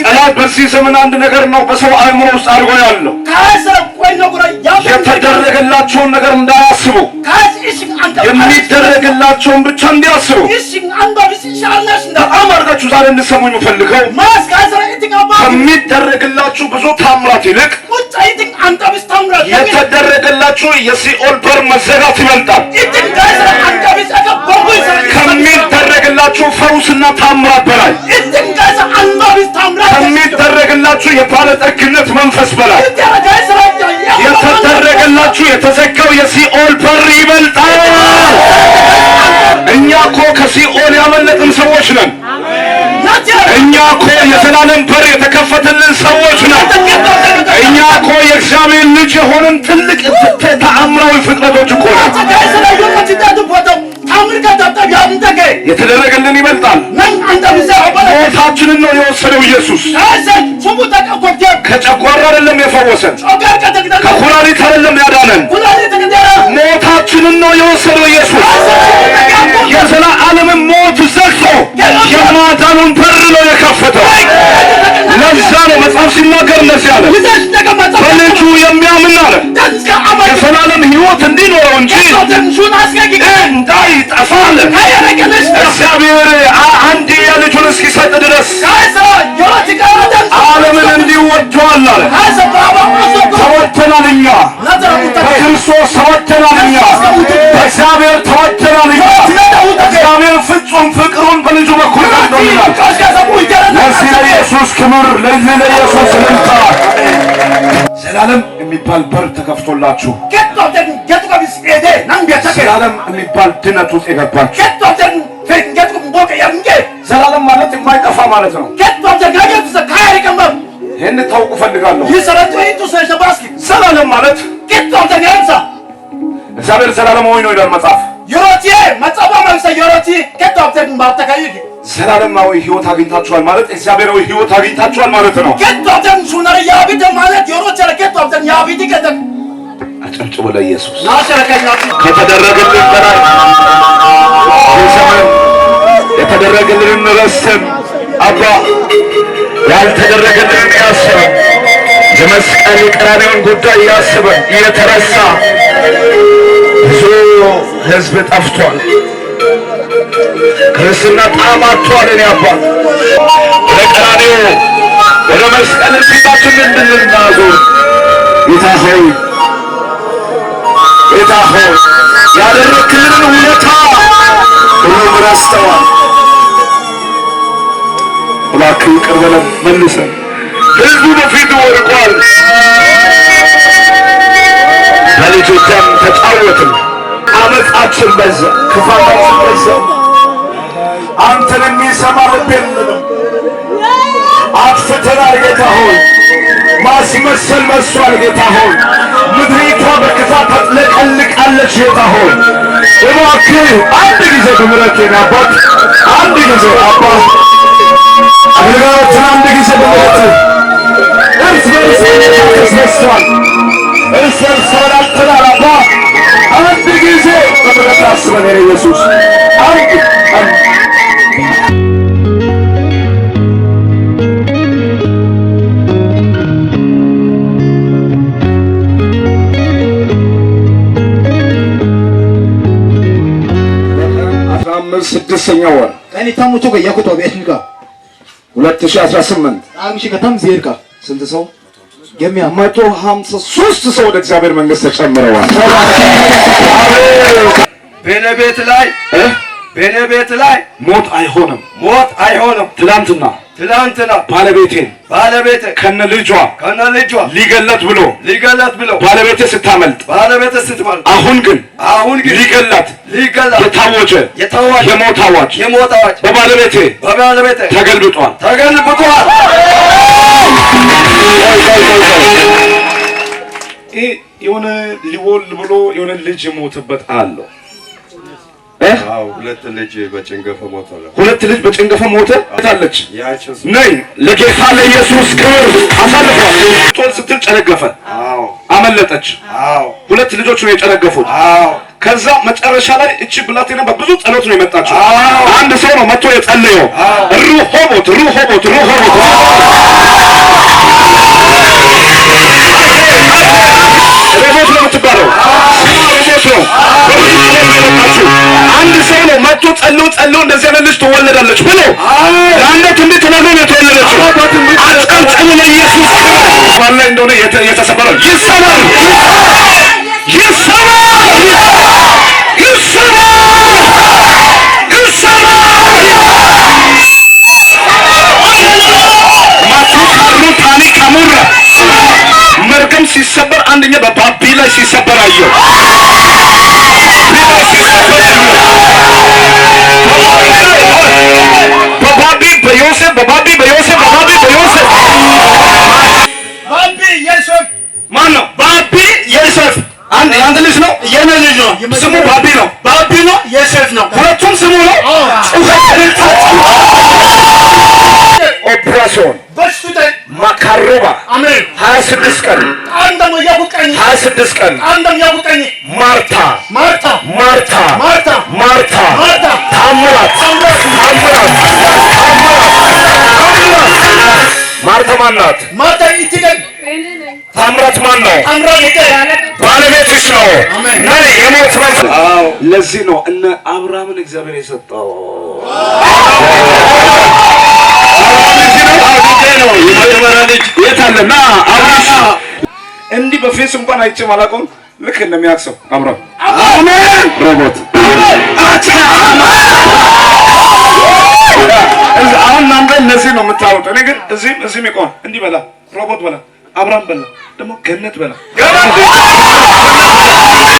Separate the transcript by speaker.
Speaker 1: ጠላት በዚህ ዘመን አንድ ነገር ነው በሰው አእምሮ ውስጥ አድርጎ ያለው፣ የተደረገላቸውን ነገር እንዳያስቡ፣ የሚደረግላቸውን ብቻ እንዲያስቡ። በጣም አድርጋችሁ ዛሬ እንድሰሙኝ የምፈልገው፣ ከሚደረግላችሁ ብዙ ታምራት ይልቅ የተደረገላችሁ የሲኦል በር መዘጋት ይበልጣል። ከሚደረግላችሁ ፈውስና ታምራት በላይ፣ ከሚደረግላችሁ የባለጠግነት መንፈስ በላይ የተደረገላችሁ የተዘጋው የሲኦል በር ይበልጣል። እኛ እኮ ከሲኦል ያመለጥን ሰዎች ነን። እኛ እኮ የዘላለም በር የተከፈተልን ሰዎች ነን። እኛ እኮ የእግዚአብሔር ልጅ የሆንን ትልቅ ተአምራዊ ፍጥረቶች እኮ ነን። የተደረገልን ይበልጣል። ሞታችንን ነው የወሰደው ኢየሱስ። ከጨጓራ አይደለም የፈወሰን፣ ከኩላሊት አይደለም ያዳነን፣ ሞታችንን ነው የወሰደው ኢየሱስ። የዘላለምን ሞት ዘግቶ የማዳኑን በር ነው የከፈተው። ለዛ ነው መጽሐፍ ሲናገር እንደዚህ አለ፣ በልጁ የሚያምን አለ የዘላለም ሕይወት እንዲኖረው እንጂ እንዳይጠፋ አለ። እግዚአብሔር አንድያ ልጁን እስኪሰጥ ድረስ ዓለምን እንዲሁ ወዶአል አለ። ተወደናል እኛ በክርስቶስ፣ ተወደናል እኛ በእግዚአብሔር፣ ተወደናል እኛ። እግዚአብሔር ፍጹም ፍቅሩን በልጁ በኩል ገልጦልናል። ለዚህ ለኢየሱስ ክብር፣ ለዚህ ለኢየሱስ እልልታ። ዘላለም የሚባል በር ተከፍቶላችሁ፣ ዘላለም የሚባል ድነት ውስጥ የገባችሁ፣ ዘላለም ማለት የማይጠፋ ማለት ነው። ይህን ታውቁ እፈልጋለሁ። ዘላለም ማለት እግዚአብሔር ዘላለማዊ ነው ይላል መጽሐፍ። ዘላለማዊ ሕይወት አግኝታችኋል ማለት እግዚአብሔራዊ ሕይወት አግኝታችኋል ማለት ነው። አጨብጭቡ ለኢየሱስ። ከተደረገልን በላይ ይህ ዘመን የተደረገልንን ረስተን አባ ያልተደረገልንን ያስበን፣ የመስቀል የቀራንዮን ጉዳይ ያስበን። እየተረሳ ብዙ ሕዝብ ጠፍቷል። ክርስትና ጣዕም አጥቷል። እኔ አባት ወደ ቀራንዮ ወደ መስቀል ፊታችንን እንድናዞር ጌታ ሆይ፣ ጌታ ሆይ፣ ያደረክልንን ውለታ ሁሉም ረስተዋል። እባክህ ይቅር በለን፣ መልሰን። ሕዝቡ በፊቱ ወድቋል። በልጁ ደም ተጫወትን። አመፃችን በዛ፣ ክፋታችን በዛ። አንተን የሚሰማ ልብ የለንም። አጥፍተናል ጌታ ሆይ። ማስመሰል በዝቷል ጌታ ሆይ። ምድሪቷ በክፋት ታጥለቀልቃለች ጌታ ሆይ። እባክህ አንድ ጊዜ በምሕረት የኔ አባት፣ አንድ ጊዜ አባ አገልጋዮችን አንድ ጊዜ በምሕረት። እርስ በርስ መነካከስ በዝቷል። እርስ በርስ ተበላልተናል። አባ አንድ ጊዜ በምሕረት አስበን የኔ ኢየሱስ፣ አንድ አንድ። 15 ስድስተኛ ወር 2018 ስንት ሰው? 153 ሰው ወደ እግዚአብሔር መንግስት ተጨምረዋል።
Speaker 2: በእኔ ቤት ላይ በእኔ ቤት ላይ
Speaker 1: ሞት አይሆንም።
Speaker 2: ሞት አይሆንም።
Speaker 1: ትላንትና
Speaker 2: ትላንትና
Speaker 1: ባለቤቴን
Speaker 2: ባለቤቴ
Speaker 1: ከነ ልጇ
Speaker 2: ከነ ልጇ
Speaker 1: ሊገላት ብሎ
Speaker 2: ሊገላት ብሎ
Speaker 1: ባለቤቴ ስታመልጥ
Speaker 2: ባለቤቴ ስትመልጥ
Speaker 1: አሁን ግን
Speaker 2: አሁን ግን
Speaker 1: ሊገላት
Speaker 2: ሊገላት
Speaker 1: የታወጀ
Speaker 2: የታወጀ
Speaker 1: የሞት አዋጅ
Speaker 2: የሞት አዋጅ
Speaker 1: በባለቤቴ
Speaker 2: በባለቤቴ
Speaker 1: ተገልብጧል።
Speaker 2: ተገልብጧል።
Speaker 1: ይህ የሆነ ሊወልድ ብሎ የሆነ ልጅ የሞተበት አለው እ
Speaker 2: አዎ፣ ሁለት ልጅ በጭንገፈ ሞቷል።
Speaker 1: ሁለት ልጅ በጭንገፈ ሞተ አለች።
Speaker 2: ያችን
Speaker 1: ነይ ለጌታ ለኢየሱስ ክብር አሳልፏል። ጦል ስትል ጨነገፈ፣
Speaker 2: አዎ
Speaker 1: አመለጠች።
Speaker 2: አዎ
Speaker 1: ሁለት ልጆች ነው የጨነገፉት።
Speaker 2: አዎ
Speaker 1: ከዛ መጨረሻ ላይ እቺ ብላቴና በብዙ ጸሎት ነው የመጣችው።
Speaker 2: አዎ።
Speaker 1: አንድ ሰው ነው መጥቶ የጸለየው።
Speaker 2: አዎ።
Speaker 1: ሩሆቦት ሩሆቦት ሩሆቦት ትወለዳለች ብሎ ለአንተ ትንቢት ተናግሮ ነው የተወለደችው። አጨብጭቡ ለኢየሱስ። ማን ላይ እንደሆነ የተሰበረው ይሰበር፣ ይሰበር፣ ይሰበር፣ ይሰበር። ማቱካሩ ታኒ ካሙራ መርገም ሲሰበር አንደኛ በባቢ ላይ ሲሰበር አየሁ። በባቢ በዮሴፍ፣ በባቢ በዮሴፍ፣ በባቢ በዮሴፍ።
Speaker 3: ባቢ ዮሴፍ።
Speaker 1: ማን ነው?
Speaker 3: ባቢ ዮሴፍ።
Speaker 1: አንድ የአንድ ልጅ ነው።
Speaker 3: የኔ ልጅ ነው።
Speaker 1: ስሙ ባቢ ነው።
Speaker 3: ባቢ ነው፣ ዮሴፍ ነው።
Speaker 1: ሁለቱም ስሙ ነው። ጩኸት፣ እልልታ፣ ኦፕራሲዮን ማካሮባ 26 ቀን፣ 26 ቀን። ማርታ፣ ማርታ፣ ማርታ፣ ማርታ፣ ታምራት፣ ታምራት፣ ታምራት። ማርታ ማን ናት? ታምራት ማን ነው? ባለቤትሽ ነው። ነይ የሞት መንፈስ። ለዚህ ነው እነ አብርሃምን እግዚአብሔር የሰጠው።
Speaker 2: የመጀመሪያ ልጅ።
Speaker 1: የት አለ? ና አብርሃም። እንዲህ በ face እንኳን አይቼ አላውቀውም። ልክ እንደሚያውቅ ሰው አብርሃም። አሜን። ሮቦት አሁን እናንተ እነዚህ ነው የምታወሩት። እኔ ግን እዚህም እዚህም ይቆማል። እንዲህ በላ ሮቦት በላ አብርሃም በላ ደግሞ ገነት በላ።